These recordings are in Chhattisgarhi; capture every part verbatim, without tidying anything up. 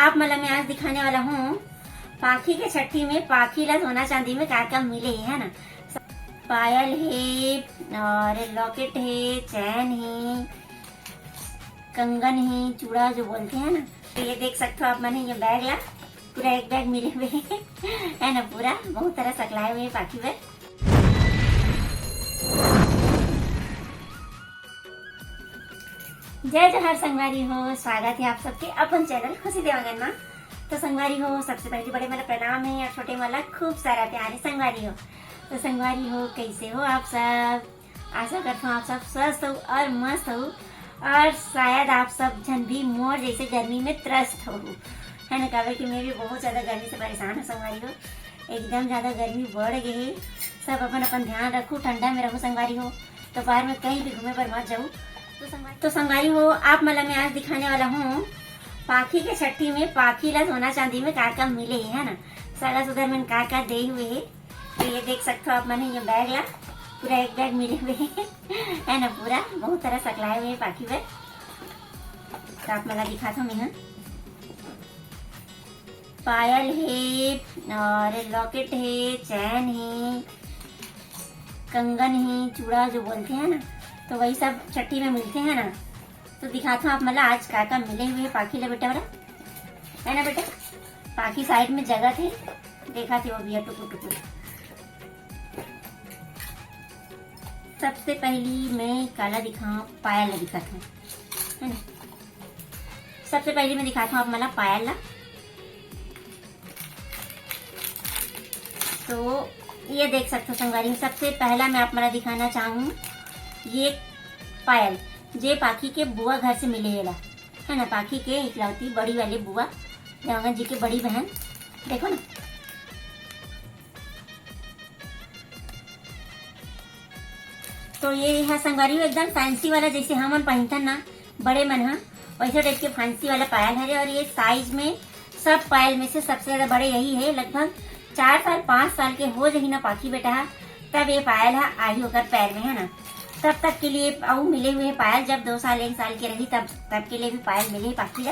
आप मन ला मैं आज दिखाने वाला हूँ पाखी के छट्ठी में पाखी ला सोना चांदी में का का मिले हे, है ना। पायल हे और लॉकेट हे, चैन हे, कंगन हे, चूड़ा जो बोलते हैं ना। तो ये देख सकते हो आप मन, ये बैग ला पूरा एक बैग मिले हुए हे, है ना, पूरा बहुत तरह सकलाए हुए हे पाखी बर। जय जोहार संगवारी हो, स्वागत है आप सबके अपन चैनल खुशी देवांगन मा। तो संगवारी हो, सबसे पहली बड़े मन ला प्रणाम है और छोटे मन ला खूब सारा प्यार है संगवारी हो। तो संगवारी हो, कैसे हो आप सब? आशा करता हूँ आप सब स्वस्थ हो और मस्त हो, और शायद आप सब झन भी मोर जैसे गर्मी में त्रस्त हो, है ना, काबर कि मैं भी बहुत ज्यादा गर्मी से परेशान हूँ संगवारी हो। एकदम ज्यादा गर्मी बढ़ गई है। सब अपन अपन ध्यान रखो, ठंडा में रहो संगवारी हो, दोपहर में कहीं भी घूमे पर मत जाओ। तो संगवारी, तो संगवारी हो, आप मन ला मैं आज दिखाने वाला हूँ पाखी के छट्ठी में पाखी ला सोना चांदी में का का मिले हे, है ना, सगा सुधर मन का का दे हुए हे। तो ये देख सकते हो आप मन, ये बैग ला पूरा एक बैग मिले हुए हे, है ना, पूरा बहुत तरह सकलाए हुए हे पाखी बर। तो आप मन ला दिखात हूँ मैं, हाँ। पायल हे और लॉकेट हे, चैन हे, कंगन हे, चूड़ा जो बोलते हैं ना, तो वही सब छट्ठी में मिलते हैं ना। तो दिखात हूँ आप मन ला आज का का मिले हुए हे पाखी ला बेटा, है ना बेटा। पाखी साइड में जगह थे, देखा थे वो भी टुकुर टुकुर। सबसे पहली मैं काला दिखा, पायल ला दिखात हूँ, है ना। सबसे पहली मैं दिखात हूँ आप मन ला पायल ला। तो ये देख सकते हो संगवारी, सबसे पहला मैं आप मन ला दिखाना चाहूँ ये पायल, जे पाखी के बुआ घर से मिले हे ला, है ना, पाखी के इकलौती बड़ी वाली बुआ, देवांगन जी के बड़ी बहन। देखो ना, तो ये है संगवारी हो एकदम फैंसी वाला, जैसे हमन पहिनथन ना बड़े मन ह, वैसे टाइप के फैंसी वाला पायल हरे। और ये साइज में सब पायल में से सबसे ज्यादा बड़े यही है, लगभग चार साल पाँच साल के हो जही ना पाखी बेटा ह, तब ये पायल ह आही ओकर पैर में, है ना। तब तक के लिए अउ मिले हुए पायल, जब दो साल एक साल के रही तब, तब के लिए भी पायल मिले पाखी ला,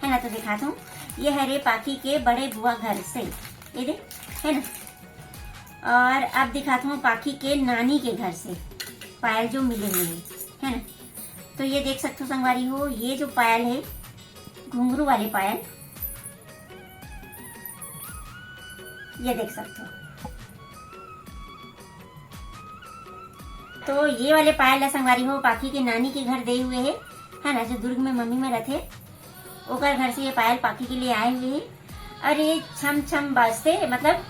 है ना। तो दिखाता हूँ, ये हरे पाखी के बड़े बुआ घर से, ये दे, है ना। और अब दिखाता हूँ पाखी के नानी के घर से पायल जो मिले हुए हैं, है ना। तो ये देख सकते हो संगवारी हो, ये जो पायल है घुंघरू वाले पायल, ये देख सकते हो। तो ये वाले पायल ला संगवारी हो पाखी के नानी के घर दे हुए है, है ना, जो दुर्ग में मम्मी में रहते, ओकर घर से ये पायल पाखी के लिए आए हुए है। और ये छम छम बाजते, मतलब,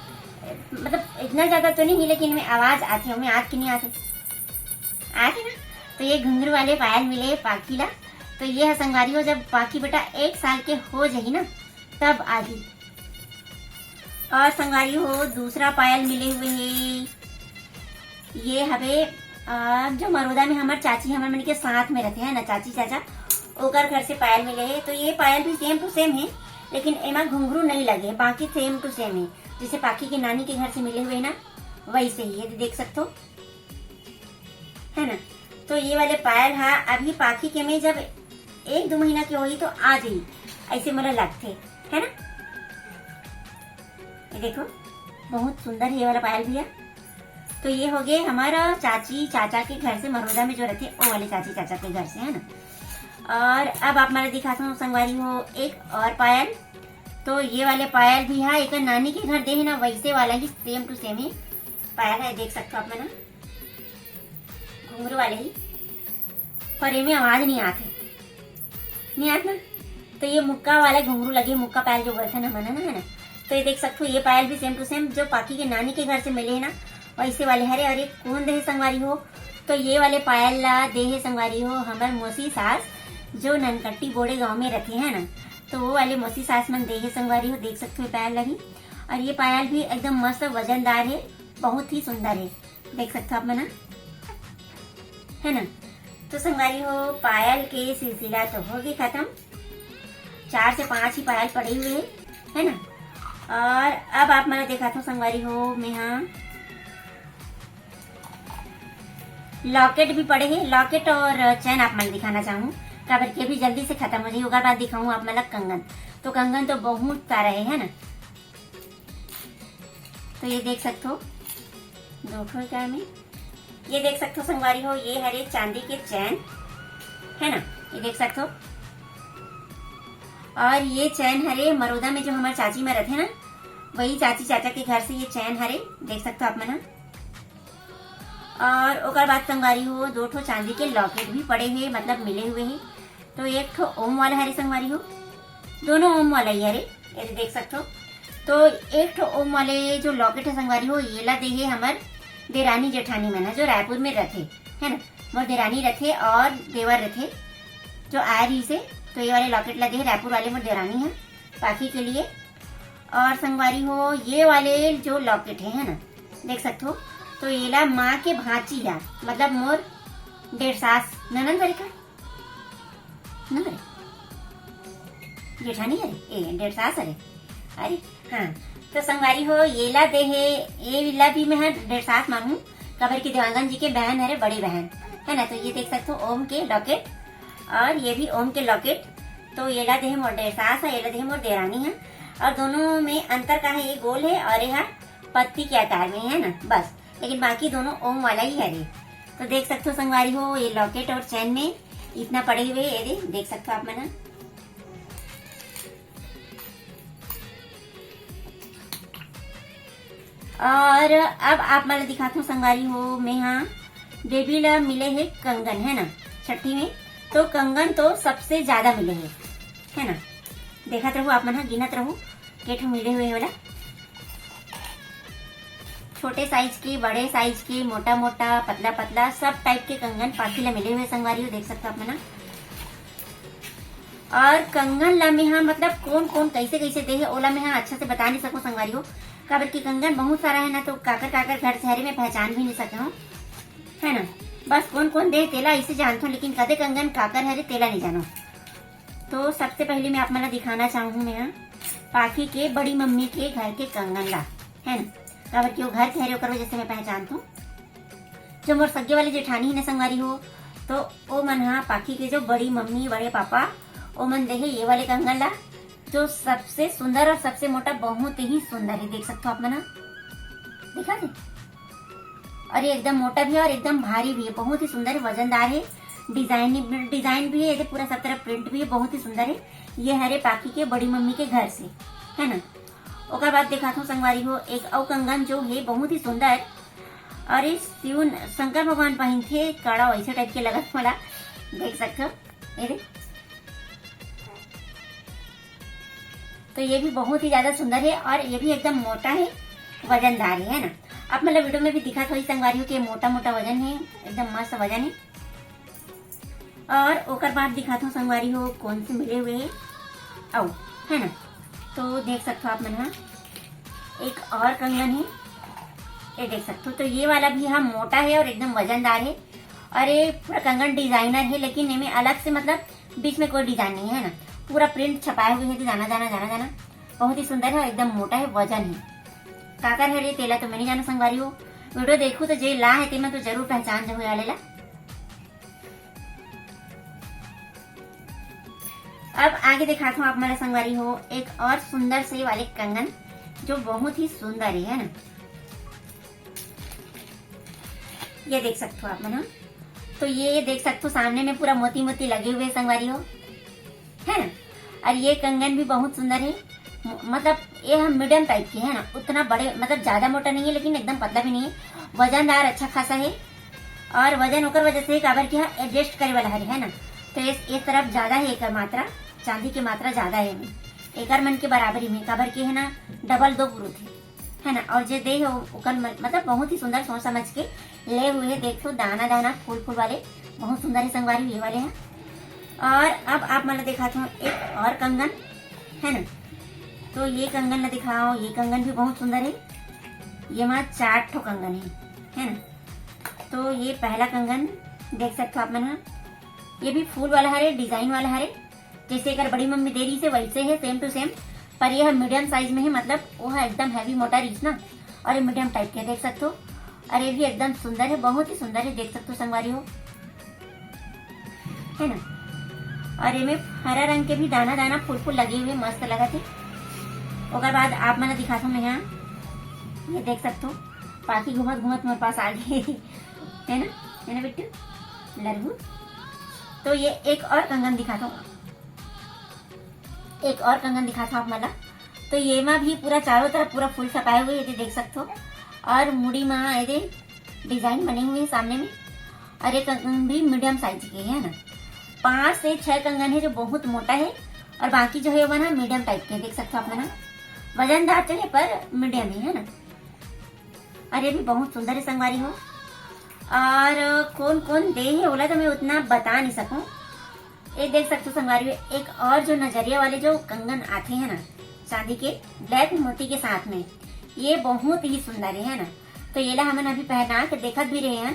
मतलब इतना ज्यादा तो नहीं, लेकिन में आवाज आती है, में आत की नहीं आती, आती ना। तो ये घुंघरू वाले पायल मिले पाखी ला। तो ये है संगवारी हो, जब पाखी बेटा एक साल के हो जाही ना, तब आही। और संगवारी हो, दूसरा पायल मिले हुए है, ये हवे, अ, जो मरोदा में हमर चाची, हमर मन के साथ में रहते हैं ना, चाची चाचा, ओकर घर से पायल मिले है। तो ये पायल भी सेम टू सेम है, लेकिन एमा घुंघरू नहीं लगे, बाकी सेम टू सेम है, जैसे पाखी के नानी के घर से मिले हुए है ना, वैसे ही ये देख सकते हो, है ना। तो ये वाले पायल हा अभी पाखी के में जब एक दो महीना के होही तो आ जाही, ऐसे मोला लगथे, है ना। ये देखो, बहुत सुंदर ये वाला पायल भी है। तो ये हो गए हमारा चाची चाचा के घर से, मरोदा में जो रहते, वो वाले चाची चाचा के घर से, है ना। और अब आप मन ला दिखाता हूँ संगवारी हो एक और पायल। तो ये वाले पायल भी है, एक नानी के घर दे है ना, वैसे वाला ही सेम टू सेम ही पायल है, देख सकते हो आप मन, घुंघरू वाले ही, पर एमे आवाज नहीं आत है, नहीं आत ना। तो ये मुक्का वाला घुंघरू लगे, मुक्का पायल जो बोलते हैं ना, मना ना, है ना। तो ये देख सकते हो, ये पायल भी सेम टू सेम जो पाखी के नानी के घर से मिले है ना, वैसे वाले हरे। और ये कौन दे संगवारी हो, तो ये वाले पायल ला दे है संगवारी हो हमर मौसी सास, जो ननकट्टी बोड़े गांव में रहते हैं ना, तो वो वाले मौसी सास मन दे है संगवारी हो, देख सकते हो पायल ला भी। और ये पायल भी एकदम मस्त वजनदार है, बहुत ही सुंदर है, देख सकते हो आप मन, है ना। तो संगवारी हो, पायल के सिलसिला तो हो गई खत्म, चार से पांच ही पायल पड़े हुए हैं, है ना। और अब आप मन ला दिखाता हूँ संगवारी हो, मैं हाँ लॉकेट भी पड़े हैं, लॉकेट और चैन आप मन ला दिखाना चाहूँ, काबर के भी जल्दी से खत्म हो जाही, ओकर बाद दिखाऊँ आप मन ला कंगन। तो कंगन तो बहुत सारा है, है ना। तो ये देख सकथो, दो ठो का में ये देख सकथो संगवारी हो, ये हरे चांदी के चैन, है ना, ये देख सकथो। और ये चैन हरे मरोदा में जो हमार चाची में रथे ना, वही चाची चाचा के घर से ये चैन हरे, देख सकथो आप मन ह। और ओकर बाद संगवारी हो, दो ठो चांदी के लॉकेट भी पड़े हे, मतलब मिले हुए हे। तो एक ठो ओम वाला हरे संगवारी हो, दोनों ओम वाला ही हरे, ये देख सकथो। तो एक ठो ओम वाले जो लॉकेट है संगवारी हो, येला दे हे हमर देरानी जेठानी मन ह, जो रायपुर में रथे, है ना। मोर देरानी रथे और देवर रथे, जो आए रहिसे, तो ये वाले लॉकेट ला दे हे रायपुर वाले मोर देरानी ह पाखी के लिए। और संगवारी हो, ये वाले जो लॉकेट है, है ना, देख सकथो, तो येला माँ के भांची ह, मतलब मोर डेढ़ सास ननद हरे का, ननद हरे, जेठानी हरे, ए, डेढ़ सास हरे, अरे हाँ। तो संगवारी हो, येला दे हे, येला भी मैं ह डेढ़ सास मानहूँ, काबर कि देवांगन जी के बहन हरे, बड़ी बहन, है ना। तो ये देख सकथो ओम के लॉकेट, और ये भी ओम के लॉकेट। तो येला दे हे मोर डेढ़ सास ह, येला दे हे मोर देरानी ह। और दोनों में अंतर का है, ये गोल है और ये ह पत्ती के आकार में है ना, बस। लेकिन बाकी दोनों ओम वाला ही हरे। तो देख सकथो संगवारी हो, ये लॉकेट और चैन में इतना पड़े हुए, ये दे, देख सकथो आप मन ह। और अब आप मन ल दिखाथों संगवारी हो, मैं हा बेबी ला मिले हे कंगन, है ना, छठी में। तो कंगन तो सबसे ज्यादा मिले हे, है ना। देखत रहू आप मन ह, गिनत रहू, के ठो मिले हुए हे ओला। छोटे साइज के, बड़े साइज के, मोटा मोटा, पतला पतला, सब टाइप के कंगन पाखी ला मिले हुए संगवारी हो, देख सकथो आप मन ह। और कंगन ला में हा मतलब कोन कोन कैसे कैसे दे हे, ओला में हा अच्छा से बता नहीं सकूं संगवारी हो, काबर कि कंगन बहुत सारा है ना, तो काकर काकर घर से हरे मैं पहचान भी नहीं सके हूँ, है ना। बस कोन कोन दे हे तेला ऐसे जानथो, लेकिन कदे कंगन काकर हरे तेला नहीं जानो। तो सबसे पहले मैं आप मन ला दिखाना चाहूँ मैं हा पाखी के बड़ी मम्मी के घर के कंगन ला, है ना, काबर कि वो घर के हरे, ओकर वजह से मैं पहचानथो। जो मोर सगे वाले जेठानी है ना संगवारी हो, तो ओ मन हा पाखी के जो बड़ी मम्मी, बड़े पापा, ओ मन दे हे ये वाले कंगन ला, जो सबसे सुंदर और सबसे मोटा, बहुत ही सुंदर है, देख सकथो आप मन हा, दिखा दे। और ये एकदम मोटा भी है और एकदम भारी भी है, बहुत ही सुंदर है, वजनदार है। डिजाइन, डिजाइन भी है, ये पूरा सब तरफ प्रिंट भी है, बहुत ही सुंदर है। ये हरे पाखी के बड़ी मम्मी के घर से, है ना। ओकर बाद दिखाथो संगवारी हो एक अउ कंगन जो है बहुत ही सुंदर, और ये शिव शंकर भगवान पहिनथे कड़ा, वैसे टाइप के लगत मोला, देख सकथो। ये दे, तो ये भी बहुत ही ज्यादा सुंदर है और ये भी एकदम मोटा है, वजनदार है, है ना। आप मतलब वीडियो में भी दिखात होही संगवारी हो कि मोटा मोटा वजन है, एकदम मस्त वजन है। और ओकर बाद दिखात हूँ संगवारी हो कौन से मिले हुए है, अउ, है ना। तो देख सकथो आप मन हा, एक और कंगन है, ये देख सकथो। तो ये वाला भी हा मोटा है और एकदम वजनदार है, और ये पूरा कंगन डिजाइनर है, लेकिन एमे अलग से मतलब बीच में कोई डिजाइन नहीं है ना, पूरा प्रिंट छपाए हुए है, तो जाना जाना जाना जाना, बहुत ही सुंदर है, एकदम मोटा है, वजन है। काकर है रे तेला तो मैं नहीं जाना संगवारी हो, वीडियो देखू तो जे ला है तेमा तो जरूर पहचान जाहू ये वाले ला। अब आगे दिखात हूँ आप मन ला संगवारी हो एक और सुंदर से वाले कंगन, जो बहुत ही सुंदर है, है ना। ये देख सकथो आप मन हा। तो ये देख सकथो सामने में पूरा मोती मोती लगे हुए हैं संगवारी हो, है ना। और ये कंगन भी बहुत सुंदर है, म-, मतलब ये हम मीडियम टाइप के है ना, उतना बड़े मतलब ज्यादा मोटा नहीं है लेकिन एकदम पतला भी नहीं है, वजनदार अच्छा खासा है। और वजन ओकर वजह से काबर कि एडजस्ट करे वाला हरे, है ना। तो इस, इस तरफ ज्यादा है एकर मात्रा, चांदी के मात्रा ज्यादा है एमे, एकर मन के बराबरी में, काबर कि है ना, डबल दो पुरुत है, है ना। और जे दे हो ओकर म-, मतलब बहुत ही सुंदर सोच समझ के ले हुए है। देखो दाना दाना फूल फूल वाले बहुत सुंदर है संगवारी ये वाले हैं। और अब आप मन ला दिखात हूँ एक और कंगन, है ना। तो ये कंगन ला दिखाओ, ये कंगन भी बहुत सुंदर है। ये मा चार ठो कंगन है, है ना। तो ये पहला कंगन देख सकते हो आप मन हा, ये भी फूल वाला हरे, डिजाइन वाला हरे, जैसे एकर बड़ी मम्मी दे रही से वैसे है, सेम टू सेम, पर ये मीडियम साइज में है, मतलब वो है एकदम हैवी मोटा रहीस ना, और ये मीडियम टाइप के देख सकते हो। और ये भी एकदम सुंदर है, बहुत ही सुंदर है, देख सकते हो संगवारी हो, है ना। और एमे हरा रंग के भी दाना दाना फूल फूल लगे हुए, मस्त लगत हे। ओकर बाद आप मन ला दिखाथों मैं, हाँ, ये देख सकथो, पाखी घूमत घूमत मोर पास आ गए। है ना, है ना बिट्टू, लड़बू। तो ये एक और कंगन दिखाथों, एक और कंगन दिखाथों आप मन ला। तो ये मा भी पूरा चारों तरफ पूरा फूल छपाए हुए, ये देख सकथो। और मुड़ी मा ये डिजाइन बने हुए हैं सामने में। और ये कंगन भी मीडियम साइज के है ना, पांच से छह कंगन है जो बहुत मोटा है, और बाकी जो है वो ना मीडियम टाइप के, देख सकथो आप मन, वजनदार तो है पर मीडियम ही है ना। और ये भी बहुत सुंदर है संगवारी हो। और कौन कौन दे है ओला तो मैं उतना बता नहीं सकूं। ये देख सकथो संगवारी हो, एक और जो नजरिया वाले जो कंगन आते हैं ना चांदी के, ब्लैक मोती के साथ में, ये बहुत ही सुंदर है ना। तो येला हमन अभी पहना के देखत भी रहे हैं।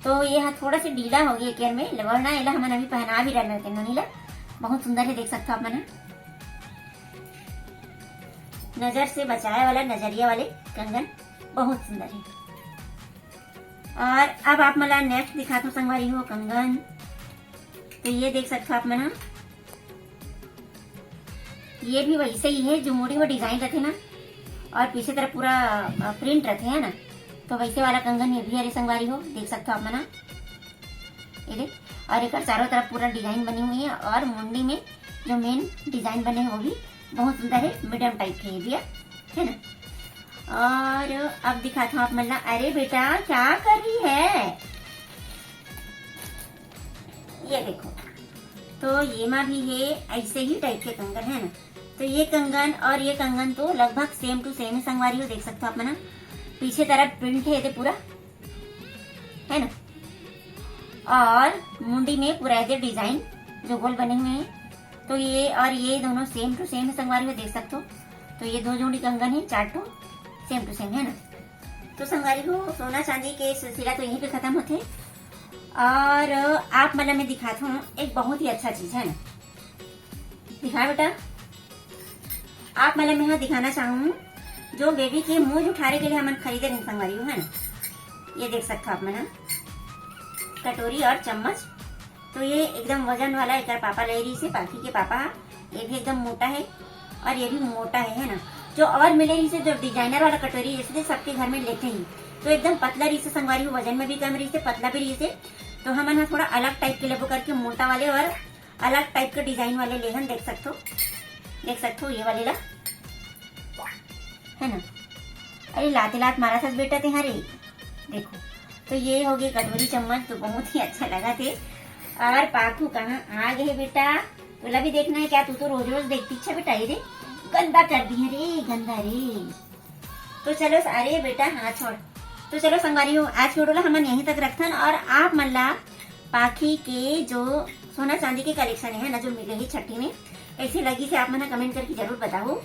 तो ये ह थोड़ा सा ढीला हो गया केयर में, वरना येला हमन अभी पहना भी रहना थे नोनी ला। बहुत सुंदर है, देख सकथो आप मन, नजर से बचाए वाला नजरिया वाले कंगन बहुत सुंदर है। और अब आप मन ला नेक्स्ट दिखाथों संगवारी हो कंगन। तो ये देख सकथो आप मन, ये भी वैसे ही है जो मुड़ी वो डिजाइन रहते ना, और पीछे तरफ पूरा प्रिंट रहते है ना, तो वैसे वाला कंगन ये भी हरे संगवारी हो, देख सकथो आप मन, ये देख। और एक चारों तरफ पूरा डिजाइन बनी हुई है, और मुंडी में जो मेन डिजाइन बने हैं वो भी बहुत सुंदर है, मीडियम टाइप के ये भी है, है ना। और अब दिखाथों आप मन ला, अरे बेटा क्या कर रही है, ये देखो। तो ये मा भी है ऐसे ही टाइप के कंगन है ना। तो ये कंगन और ये कंगन तो लगभग सेम टू सेम ही संगवारी हो, देख सकथो आप मन, पीछे तरफ प्रिंट है ये पूरा, है ना। और मुंडी में पूरा ऐसे डिजाइन जो गोल बने हुए हैं। तो ये और ये दोनों सेम टू सेम है संगवारी हो, देख सकथो। तो ये दो जोड़ी कंगन है, चार टू सेम टू सेम है ना। तो संगवारी हो, सोना चांदी के सिलसिला तो यहीं पे खत्म होते। और आप मन ला मैं दिखाथों एक बहुत ही अच्छा चीज है ना, दिखा बेटा। आप मन ला मैं यहाँ दिखाना चाहूँ जो बेबी के मूंछ उठारे के लिए हमन खरीदे रहे संगवारी हो, है ना। ये देख सकथो आप मन, कटोरी और चम्मच। तो ये एकदम वजन वाला, एक पापा ले रही से, पाखी के पापा, ये भी एकदम मोटा है और ये भी मोटा है, है ना। जो और मिले रही से, जो डिजाइनर वाला कटोरी जैसे सबके घर में लेते ही, तो एकदम पतला रही से संगवारी हो, वजन में भी कम रही से, पतला भी रही से। तो हमन ह थोड़ा अलग टाइप के लेबो करके मोटा वाले और अलग टाइप के डिजाइन वाले लेहन, देख सकथो, देख सकथो ये वाले ला, है ना। अरे लाते लात मारा था बेटा ते हरे, देखो। तो ये हो गए कटोरी चम्मच, तो बहुत ही अच्छा लगा थे। और पाखू कहाँ आ गए बेटा, तोला भी देखना है क्या? तू तो रोज रोज देखती, अच्छा बेटा, ये रे गंदा कर दी है रे, गंदा रे। तो चलो, अरे बेटा, हाथ छोड़। तो चलो संगवारी हो, आज के वीडियो ला हमन यहीं तक रखथन। और आप मन ला पाखी के जो सोना चांदी के कलेक्शन है ना, जो मिले ही छठी में, कैसे लगी से आप मन कमेंट करके जरूर बताओ।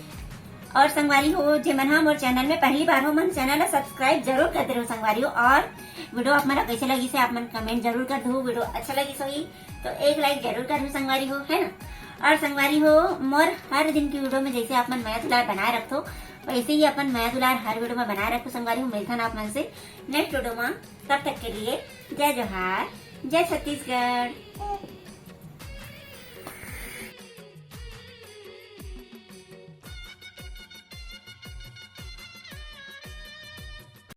और संगवारी हो, जे मन हा मोर चैनल में पहली बार हो, मन चैनल ला सब्सक्राइब जरूर करते रहो संगवारी हो। और वीडियो आप मन ला कैसे लगी से आप मन कमेंट जरूर कर दो। वीडियो अच्छा लगी सोई तो एक लाइक जरूर कर दो संगवारी हो, है ना। और संगवारी हो, मोर हर दिन की वीडियो में जैसे आप मन मया दुलार बनाए रखथो, वैसे ही अपन मया दुलार हर वीडियो में बनाए रखो संगवारी हो। मिलथन आप मन से नेक्स्ट वीडियो में, तब तक के लिए जय जोहार, जय छत्तीसगढ़।